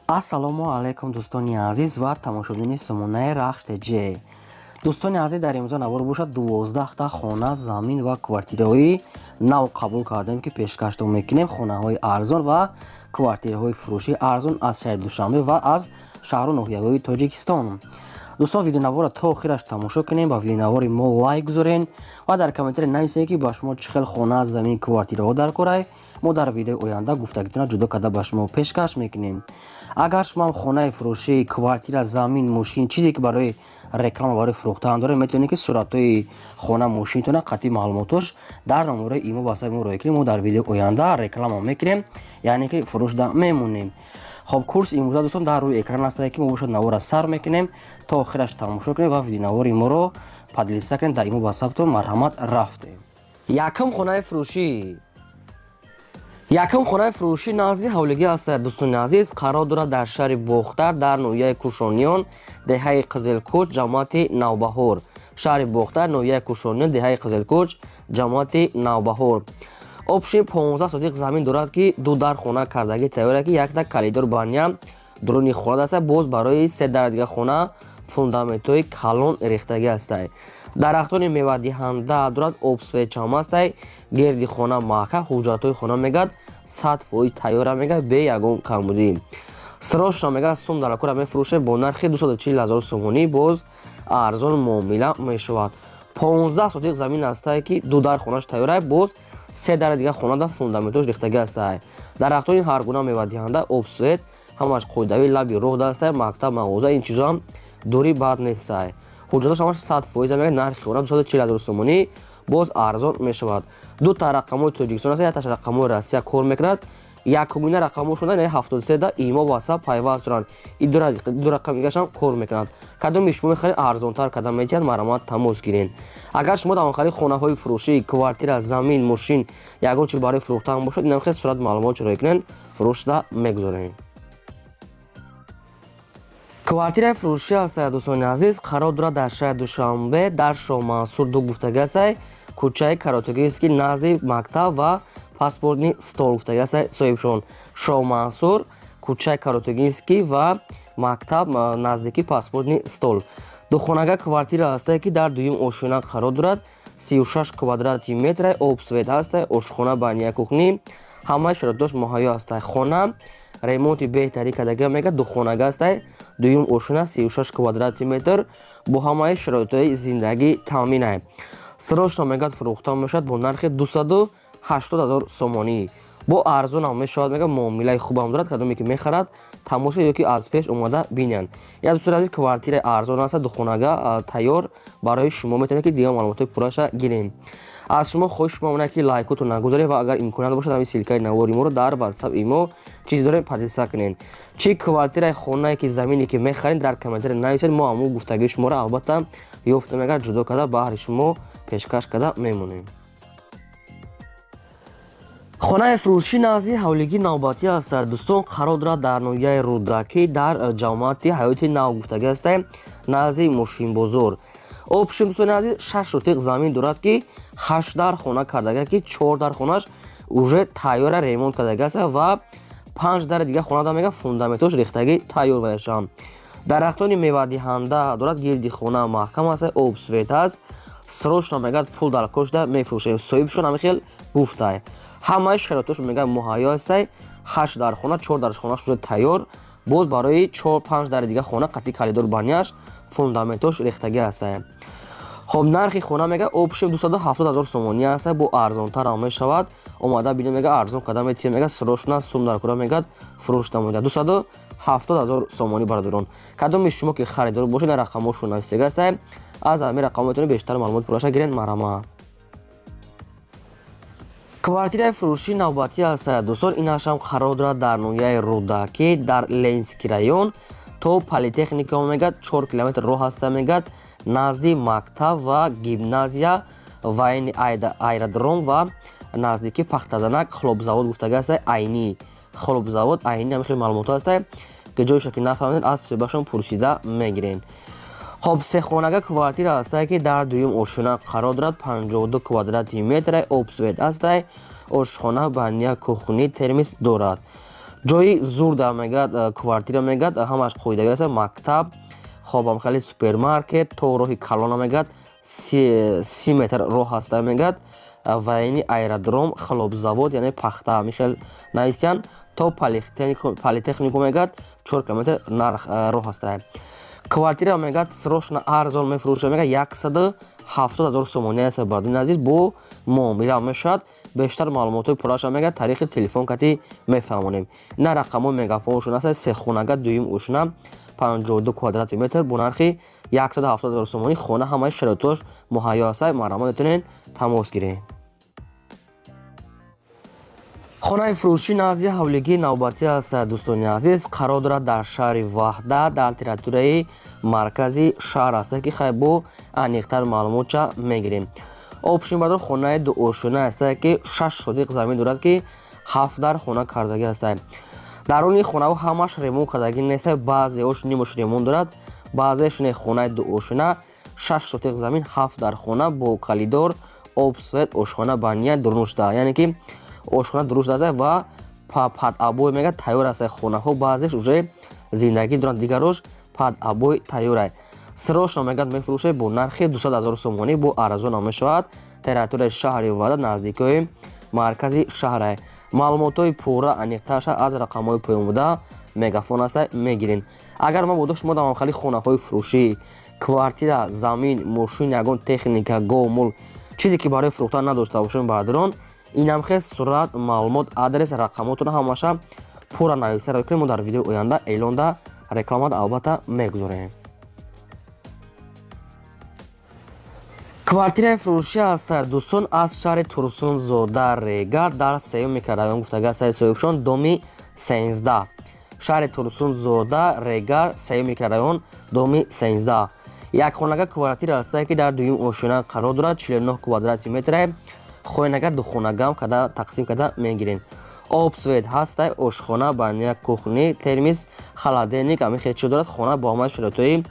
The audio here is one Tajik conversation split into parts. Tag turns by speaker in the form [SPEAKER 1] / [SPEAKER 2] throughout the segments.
[SPEAKER 1] Ассалому алайкум, дӯстони азиз ва тамошобинони сомонаи Рахш ТЖ. Дӯстони азиз, дар имрӯза навор бошад, 12та хона, замин ва квартираҳои нав қабул кардем, ки пешкаштон мекунем. Хонаҳои арзон ва квартираҳои фурӯшии арзон аз шаҳри Душанбе ва аз шаҳру ноҳияҳои Тоҷикистон. Дӯстон, видеонаворро то охираш тамошо кунем, ба видеонавори мо лайк гузорен ва дар комментария нависед, ки ба шумо чӣ хел хона, замин, квартираҳо дар корай. Мо дар видеои оянда гуфтагитона ҷудо карда ба шумо пешкаш мекунем. Агар шумо ҳам хонаи фурӯшӣ, квартира, замин, мошин, чизе ки барои реклама, барои фурӯхтан доред, метавонед, ки суратҳои хона, мошинтона қатъи маълумотош дар номерои имо, ватсапи мо роя кунем. Мо дар видеои оянда реклама мекунем, яъне ки фурӯшда мемонем. Хоб, курс имрӯза, дӯстон, дар рӯи экран астае, ки мо бошад навора сар мекунем, то охираш тамошо кунем ва видеонавори моро поделиться кунем дар имо, ватсаптон. Марҳамат, рафтем. Якум хонаи фурӯшӣ. Якум хонаи фурӯшӣ назди ҳавлигӣ аст, дӯстони азиз. Қарор дорад дар шаҳри Бохтар, дар ноҳияи Кушониён, деҳаи Қизилкӯч, ҷамоати Навбаҳор. Шаҳри Бохтар, ноҳияи Кушониён, деҳаи Қизилкӯч, ҷамоати Навбаҳор. Общий 15 сотих замин дорад, ки ду дар хона кардагӣ тайёра, ки якта коридор, баня дуруни хона аст. Боз барои се дар дига хона фундаментҳои калон рехтагӣ ҳастай. Дарахтони мевадиҳанда дорад, об, свет чам ҳастай, гирди хона маҳкам. Ҳуҷҷатҳои хона, мегӯяд, 100% тайёра, мегӯяд, бе ягон камбудӣ. Срочно, мегӯяд, сум дар кора мефурӯшед бо нархи 240 ҳазор сомонӣ, боз арзон муомила мешавад. 15 сотих замин ҳастае, ки ду дар хонаш тайёра, боз се дари дига хонада фундаментош рехтагӣ ҳастай. Дарахтони ҳаргуна мевадиҳанда, об, свет ҳамаш қоидавӣ, лаби роҳ даастай, мактаб, мағоза, ин чизо ҳам дури бад нестай. Ҳуҷҷатош ҳамаш 100%. Мегӯяд, нархи хона 240 ҳазор сомонӣ, боз арзон мешавад. Ду та рақамҳои Тоҷикистон аст, якташ рақамҳои Россия кор мекунад. Якумина рақамҳошон 73 да имо, ватсап пайваст доранд. И ду рақами дигашам кор мекунанд. Кадоми шумо мехаред, арзонтар карда метиҳад, марҳамат, тамос гиред. Агар шумо дар хали хонаҳои фурӯшӣ, квартира, замин, мошин, ягон чиз барои фурӯхтан бошад, инам хел сурат маълумот чироя кунед, фурӯшда мегузорем. Квартираи фурӯшӣ аст, дӯстони азиз. Қарор дорад дар шаҳри Душанбе, дар Шоҳмансур ду гуфтагӣ астай, кӯчаи Каротугинский, назди мактаб ва паспортный стол гуфтагӣ астай соҳибшон. Шоҳмансур, кӯчаи Каротугинский ва мактаб, наздики паспортный стол. Духонага квартира ҳастае, ки дар дуюм ошёна қарор дорад, 36 квадрати метра, об, свет ҳастай, ошхона, баня, кухня, ҳамаи шароитош муҳайё ҳастай. Хона ремонти беҳтарӣ кардагӣ, мегӯяд, духонага ҳастай, дуюм ошёна, 36 квадрати метр, бо ҳамаи шароитҳои зиндагӣ таъминай. Срочно, мегӯяд, фурӯхта мешавад бо нархи 280 ҳазор сомонӣ, бо арзонам мешавад, мегӯяд, муомилаи хубам дорад. Кадоме ки мехарад, тамос ё ки аз пеш омада бинанд. Як, дӯстони азиз, квартираи арзон аст, духонага тайёр барои шумо. Метавонед, ки дигар маълумотҳои пурраша гирем. Аз шумо хоҳиш мемонад, ки лайкотон нагузоред ва агар имконият бошад, ҳамин ссылка и навори моро дар ватсап, имо, чиз дорем, поделиться кунед. Чӣ квартираи, хонае ки, замине ки мехаред, дар комментария нависед. Мо ҳамун гуфтагии шуморо албатта ёфта, мегар, ҷудо карда баҳри шумо пешкаш карда мемонем. Хонаи фурӯшӣ назди ҳавлигии навбатӣ аст, дӯстон. Қарор дорад дар ноҳияи Рӯдакӣ, дар ҷамоати Ҳаёти Нав гуфтагӣ ҳастай, назди мошинбозор. Общем, дӯстони азиз, шаш сотиқ замин дорад, ки ҳашт дар хона кардага, ки чор дар хонаш уже тайёра, ремонт кардагӣ аст, ва панҷ дари дига хонада, мега, фундаментош рехтагӣ тайёр ваяшам. Дарахтони мевадиҳанда дорад, гирди хона маҳкам аст, об, свет аст. Срочно, мегӯяд, пул дар кошда мефурӯшем, соҳибшон ҳамин хел гуфтай. Ҳамаи шароитош, мегӯяд, муҳайё ҳастай. Ҳашт дар хона, чор дар хонаш уже тайёр, боз барои чор панҷ дари дига хона қатъи коридор, баня ш фундаментош рехтагӣ ҳастай. Хоб, нархи хона, мега, общем 270 ҳазор сомонӣ аст, бо арзонтарам мешавад. Омада бинем, мега, арзон карда метиҳем. Мега, срочно сум дар кора, мегӯяд, фурӯш намояд 270 ҳазор сомонӣ. Бародарон, кадоми шумо ки харидор бошед, дар рақамҳошон нависига ҳастай. Аз ҳамин рақамҳо метавонед бештар маълумот пурраша гиред. Марҳамат. Квартираи фурӯшии навбатӣ аст, дӯстон. Инашам қарор дорад дар ноҳияи Рӯдакӣ, дар Ленинский район, то политехника, мегӯяд, 4 километр роҳ ҳаста, мегӯяд, назди мактаб ва гимназия, военный аэродром ва наздики Пахтазанак, хлопзавод гуфтага аста, Айнӣ, хлопзавод Айнӣ. Ҳамин хел маълумотҳо ҳаста, ки ҷойша ки нафаҳмидед, аз соҳибашон пурсида мегиред. Хоб, сехонага квартира ҳастае, ки дар дуюм ошёна қарор дорад, 52 квадрати метра, об, свет ҳастай, ошхона, баня, кухня, термис дорад. Ҷои зурда мегӯяд, квартира мегӯяд, ҳамаш қоидавӣ аст, мактаб, хобам хеле супермаркет, то роҳи калона мегӯяд, 30 метр роҳ ҳаста мегӯяд, военный аэродром, хлебзавод, яъне пахта ҳамин навистиян, то политехникум мегӯяд, 4 километр роҳ ҳаста. Квартира мегӯяд, срочно арзон мефурӯшад, мегӯяд, 170 000 сомонӣ аст, бардони азиз, бо муомила мешавад. Бештар маълумотҳои пурраша мегӯяд, тариқи телефон кати мефаҳмонем. Ина рақамҳои мегафоншон аст. Сехонага, дуюм ошина, 52 квадрати метр бо нархи 170 000 сомонӣ. Хона ҳамаи шароитош муҳайё аст, марҳамат, метавонед тамос гиред. Хонаи фурӯшӣ назди ҳавлигии навбатӣ аст, дӯстони азиз, қарор дорад дар шаҳри Ваҳдат, дар территорияи маркази шаҳр аст, ки хай бо аниқтар маълумотча мегирем. Общем, бардор, хонаи дуошёна аст, ки 6 сотиқ замин дорад, ки ҳафт дар хона кардагӣ аст. Даруни хонаҳо ҳамаш ремонт кардагӣ нест, баъзеош нимош ремонт дорад, баъзеаш не. Хонаи дуошёна, 6 сотиқ замин, ҳафт дар хона, бо коридор, об, свет, ошхона, баня дурнушта, яъне ки ошхона дуруст аст ва под обои мегӯяд, тайёр аст. Хонаҳо баъзеш уже зиндагӣ доранд, дигарош под обои тайёр аст. Срочно мегӯяд, мефурӯшед бо нархи 200 000 сомонӣ, бо арзонам мешавад. Территорияи шаҳри Ваҳдат, наздикои маркази шаҳр. Маълумотҳои пурра, аниқтарша аз рақамҳои поён буда мегафон аста мегирем. Агар мабодо шумо дар махали хонаҳои фурӯшӣ, квартира, замин, мошин, ягон техника, гов, мол, чизе ки барои фурӯхтан надошта бошем, бардорон, инамхез сурат, маълумот, адрес, рақамотро ҳамаша пурра нависта ро кунем, мо дар видеои оянда эълонда, рекламада албатта мегузорем. Квартираи фурӯшӣ аст, дӯстон, аз шаҳри Турсунзода, Регар, дар сеюм микрорайон гуфтага аст соҳибшон, доми 13. Шаҳри Турсунзода, Регар, сеюм микрорайон, доми 13. Якхонага квартира аст, ки дар дуюм ошёна қарор дорад, 49 квадрати метре. Хоинага духонагам када тақсим карда мегирем. Об, свет ҳаста, ошхона, баня, кухни, термис, холодильник, ҳамин хел чиз дорад. Хона бо ҳамаи шароитҳои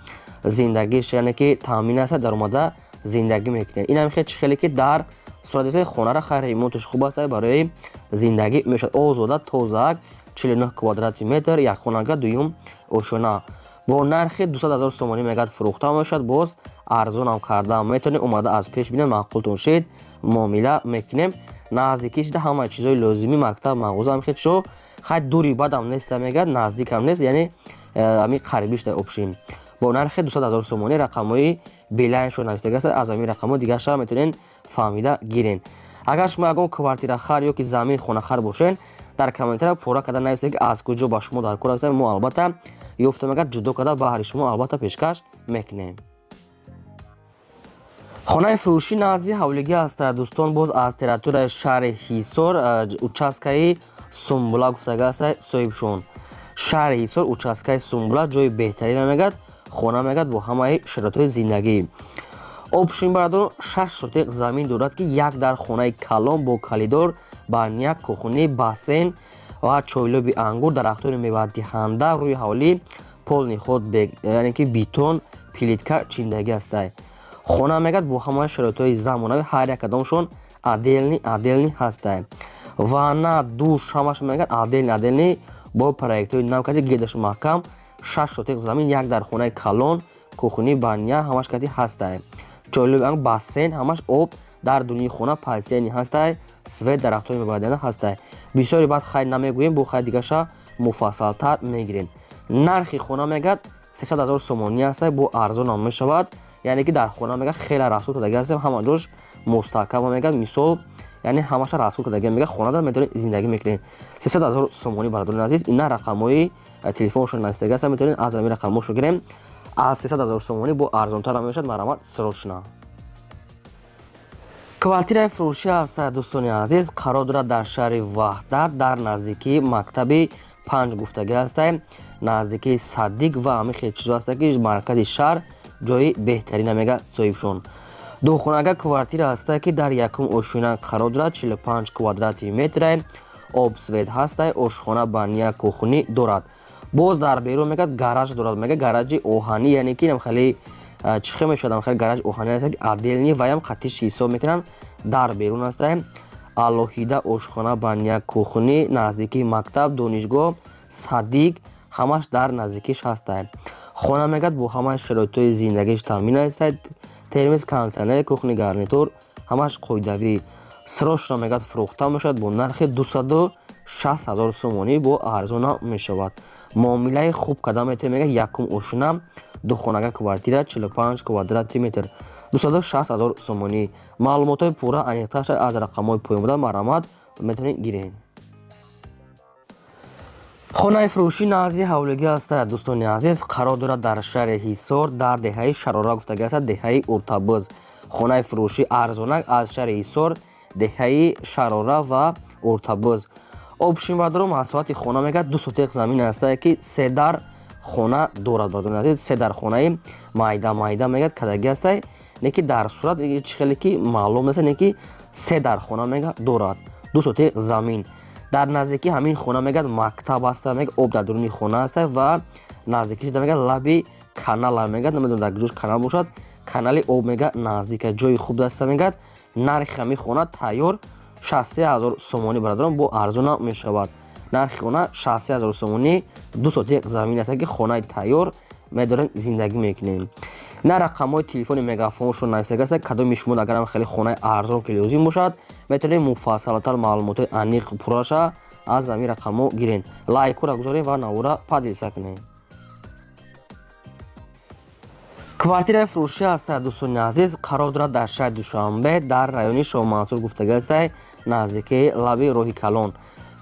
[SPEAKER 1] зиндагиш, яъне ки таъмин аст, даромада зиндагӣ мекунед. Ин ҳам хел чи хеле ки дар сурати хонара, хайр, ремонташ хуб аст, барои зиндагӣ мешавад. Озода, тозаак, 49 квадрати метр, якхонага, дуюм ошёна, бо нархи 200 000 сомонӣ мегӯяд, фурӯхта мешавад, боз арзонам карда метавонед. Омада аз пеш бинед, маъқултон шид, муомила мекунем. Наздикӣ шида ҳамаи чизҳои лозимӣ, мактаб, мағоза, ҳам хел чизо. Хай, дури бадам неста мегӯяд, наздикам нест, яъне ҳамин қарибӣ шуда. Общем, бо нархи 200 000 сомонӣ. Рақамҳои Билайншо навистага аст, аз ҳамин рақамҳо дигарша метавонед фаҳмида гирен. Агар шумо ягон квартирахар ё ки замин, хонахар бошед, дар комментария пурра карда нависед, ки аз куҷо ба шумо дар кор ҳастем, мо албатта ёфта мегар, ҷудо карда баҳри шумо албатта пешкаш мекунем. Хонаи фурӯшӣ назди ҳавлигӣ аст, дӯстон, боз аз территорияи шаҳри Ҳисор, участкаи Сумбула гуфтага аст соҳибшон. Шаҳри Ҳисор, участкаи Сумбула, ҷои беҳтарина мегӯяд. Хона мегӯяд, бо ҳамаи шароитҳои зиндагӣ. Общем, бародарон, 6 сотиқ замин дорад, ки як дар хонаи калон бо коридор, баня, кухни, бассейн ва чойлоби ангур, дарахтони мевадиҳанда, рӯи ҳавлӣ полный ход, яъне ки бетон, плитка чиндагӣ ҳастай. Хона мегӯяд, бо ҳамаи шароитҳои замонавӣ, ҳар як кадомшон отдельный отдельный ҳастай. Ванна, душ, ҳамаш мегӯяд, отдельный отдельный, бо проектҳои нав кади, гирдаш маҳкам. 6 сотиқ замин, як дар хонаи калон, кухни, баня, ҳамаш кади ҳастай, чойлоби, бассейн, ҳамаш, об дар дуни хона подземный ҳастай, свет, дарахтони мевадиҳанда ҳастай. Бисёри баъд хайр намегӯем, бо хайр дигаша муфассалтар мегирем. Нархи хона мегӯяд, 300 000 сомонӣ ҳастай, бо арзонам мешавад. Яъне ки дар хона мегӯяд, хеле расход кардагӣ ҳастем, ҳама ҷош мустаҳкам мегӯяд, мисол, яъне ҳамаша расход кардагӣ мегӯяд, хонада метавонед зиндагӣ мекунед. 300 000 сомонӣ. Бародарони азиз, ина рақамҳои телефоншон навистагӣ ҳастанд, метавонед аз ҳамин рақамҳошо гирем. Аз 300 000 сомонӣ бо арзонтар мешавад, марҳамат, срочно. Квартираи фурӯшӣ аст, дӯстони азиз, қарор дорад дар шаҳри Ваҳдат, дар наздикии мактаби 5 гуфтагӣ ҳастай, наздикии садик ва ҳамин хел чизо ҳаста, ки маркази шаҳр, ҷои беҳтарина мега соҳибшон. Духонага квартира ҳаста, ки дар якум ошёна қарор дорад, 45 квадрати метре, об, свет ҳастай, ошхона, баня, кухни дорад. Боз дар берун мегӯяд, гараж дорад, мега, гаражи оҳанӣ, яъне ки хеле чӣ хел мешавад, хеле гаражи оҳанӣ аст, ки отдельный ваям қатиш ҳисоб мекунанд, дар берун ҳастай. Алоҳида ошхона, баня, кухни, наздикии мактаб, донишгоҳ, садик, ҳамаш дар наздикиш ҳастад. Хона мегӯяд, бо ҳамаи шароитҳои зиндагиш таъмин ҳастад: термос, кондитсионер, кухни гарнитур, ҳамаш қоидавӣ. Срочно, мегӯяд, фурӯхта мешавад бо нархи 260 000 сомонӣ, бо арзона мешавад. Муомилаи хуб карда метавонем, мегӯяд. Якум ошина, духонага квартира, 45 квадрати метр, 260 000 сомонӣ. Маълумотҳои пурра, аниқтар аз рақамҳои поён буда, марҳамат, метавонед гиред. Хонаи фурӯшӣ назди ҳавлигӣ ҳастад, дӯстони азиз, қарор дорад дар шаҳри Ҳисор, дар деҳаи Шарора гуфтагӣ ҳастад, деҳаи Уртабуз. Хонаи фурӯшӣ арзонак аз шаҳри Ҳисор, деҳаи Шарора ва Уртабуз. Общий бародаро, масоҳати хона, мегӯяд, 2 сотиқ замин ҳастад, ки се дар хона дорад. Бародарони азиз, се дар хонаи майда майда, мегӯяд, кадагӣ ҳастад, не ки дар сурат чӣ хеле ки маълум нест, не ки се дар хона, мегӯяд, дорад, 2 сотиқ замин. Дар наздикии ҳамин хона, мегӯяд, мактаб аста, мегӯяд, об дар дуруни хона аста ва наздикӣ шуда, мегӯяд, лаби канала, мегӯяд, намедонам, дар куҷош канал бошад, канали об, мегӯяд, наздика, ҷои хуб аста. Мегӯяд, нархи ҳамин хона тайёр 63 000 сомонӣ, бародарон, бо арзона мешавад. Нархи хона 63 000 сомонӣ, 2 сотиқ замин аст, ки хонаи тайёр медорем, зиндагӣ мекунем. На рақамҳои телефони мегафоншон нависага аст. Кадоми шумо агарам хеле хонаи арзон ки лозим бошад, метавонед муфассалтар маълумотҳои аниқ, пурраша аз ҳамин рақамҳо гиред. Лайкҳоро гузоред ва навора поделиться кунед. Квартираи фурӯшӣ ҳастад, дӯстони азиз, қарор дорад дар шаҳри Душанбе, дар райони Шоҳмансур гуфтага ҳастад, наздикии лаби роҳи калон.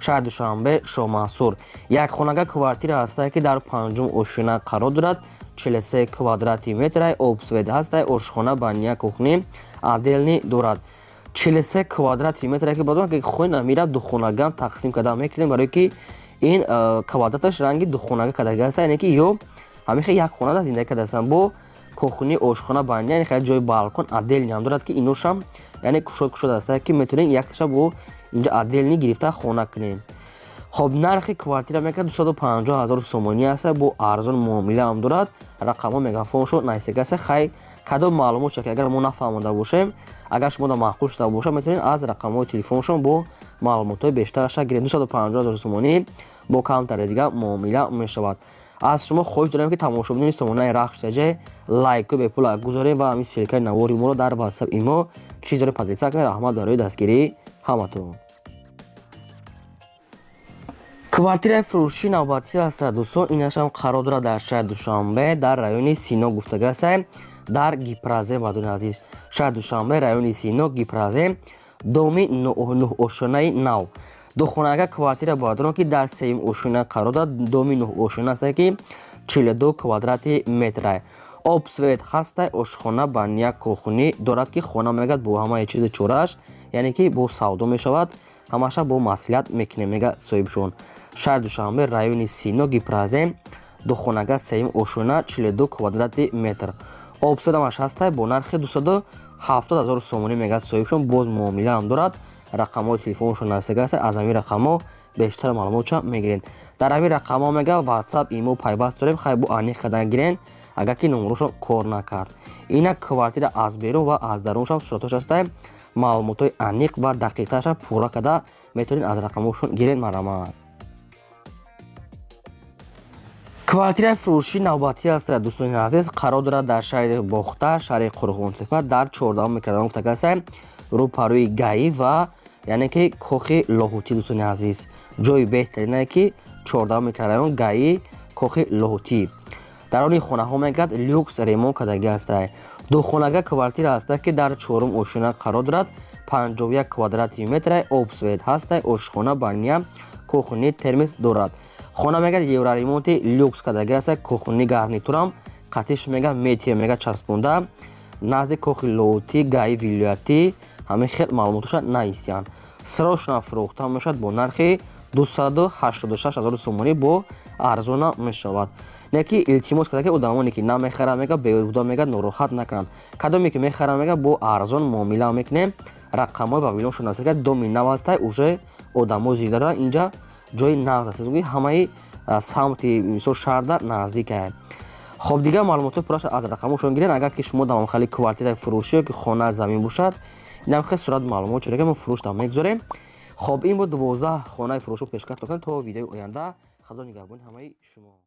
[SPEAKER 1] Шаҳри Душанбе, Шоҳмансур, якхонага квартира ҳастад, ки дар панҷум ошина қарор дорад, 43 квадрати метра, об, свет ҳастай, ошхона, баня, кухни отдельный дорад. 43 квадрати метра, ки бадон хона мира духонагам тақсим карда мекунем, барое ки ин квадраташ ранги духонага кардага аст, яъне ки ё ҳамин хел як хонада зиндагӣ кардаастанд, бо кухни, ошхона, баня, яъне хел ҷои балкон отдельный ҳам дорад, ки иношам, яъне кушод кушод аст, ки метавонед якташа бо инҷа отдельный гирифта хона кунед. Хоб, нархи квартира, мекард, 250 000 сомонӣ аст, бо арзон муомила ҳам дорад. Рақамҳо мегафоншо нависага аст. Хай, кадом маълумот ки агар мо нафаҳмода бошем, агар шумо да маъқул шуда бошад, метавонед аз рақамҳои телефоншон бо маълумотҳои бештараша гиред. 250 000 сомонӣ, бо камтаре дига муомила мешавад. Аз шумо хоҳиш дорем, ки тамошобинони сомонаи Рахш ТЖ лайку бепул гузорем ва ҳамин ссылкаи навори моро дар Ватсап, имо, чизоре поделиться кунед. Раҳмат барои дастгирии ҳаматон. Квартираи фурӯшӣ навбатӣ аст, дӯстон, инашам қарор дорад дар шаҳри Душанбе, дар райони Сино гуфтага аст, дар Гипрозем. Бардони азиз, шаҳри Душанбе, райони Сино, Гипрозем, доми нӯҳошонаи нав, духонага квартира, бардорон, ки дар сеюм ошона қарор дорад, доми нӯҳошона аст, ки 42 квадрати метра, об, свет ҳастай, ошхона, баня, кухни дорад, ки хона, мегӯяд, бо ҳамаи чизи чорааш, яъне ки бо савдо мешавад, ҳамаша бо маслиҳат мекунем, мега соҳибшон. Шаҳри Душанбе, райони Сино, Гипрозем, духонага, сеюм ошона, 42 квадрати метр, об, свет ҳамаш ҳастай, бо нархи 270 000 сомонӣ, мегӯяд соҳибшон, боз муомила ҳам дорад. Рақамҳои телефоншон нависага аст, аз ҳамин рақамҳо бештар маълумотша мегиред. Дар ҳамин рақамҳо, мега, Ватсап, имо пайваст дорем. Хай, бо аниқ кардан гирен, агар ки номерошон кор накард. Инак квартира аз берун ва аз даруншам суратош ҳастай. Маълумотҳои аниқ ва дақиқтарша пурра карда метавонед аз рақамҳошон гиред, марҳамат. Квартираи фурӯшӣ навбатӣ аст, дӯстони азиз, қарор дорад дар шаҳри Бохтар, шаҳри Қурғонтепа, дар 14-ум микрорайон гуфтага аст, рӯпарӯи ГАИ ва яъне ки кохи Лоҳутӣ. Дӯстони азиз, ҷои беҳтаринае ки 14-ум микрорайон, ГАИ, кохи Лоҳутӣ. Дар они хонаҳо, мегӯяд, люкс ремонт кардагӣ ҳастай. Духонага квартира ҳаста, ки дар чорум ошёна қарор дорад, 51 квадрати метра, об, свет ҳастай, ошхона, баня, кухни, термос дорад. Хона, мегӯяд, евроремонти люкс кардагӣ ҳаста, кухни гарнитурам қатиш, мега, метия, мега, часпонда, назди кохи Лоҳутӣ, ГАИ вилоятӣ. Ҳамин хел маълумотоша нависиянд. Срочно фурӯхта мешавад бо нархи 286 000 сомонӣ, бо арзона мешавад. Не ки илтимос карда, ки одамоне ки намехаранд, мега, беҳуда, мега, нороҳат накунанд. Кадоме ки мехаранд, мега, бо арзон муомила мекунем. Рақамҳои вавилоншон аст, доми нав ҳастай, уже одамо зиёда доранд инҷа, ҷои нағз аст, ҳамаи самти, мисол, шаҳрда наздикае. Хоб, дигар маълумотҳои пурраша аз рақамҳошон гиред. Агар ки шумо давомхали квартираи фурӯшӣ ё ки хона, замин бошад. Инам хел сурат, маълумот чура, ки мо фурӯшта мегузорем. Хоб, ин буд 12 хонаи фурӯшу пешкаш докунем. То видеои оянда, Худо нигаҳбони ҳамаи шумо.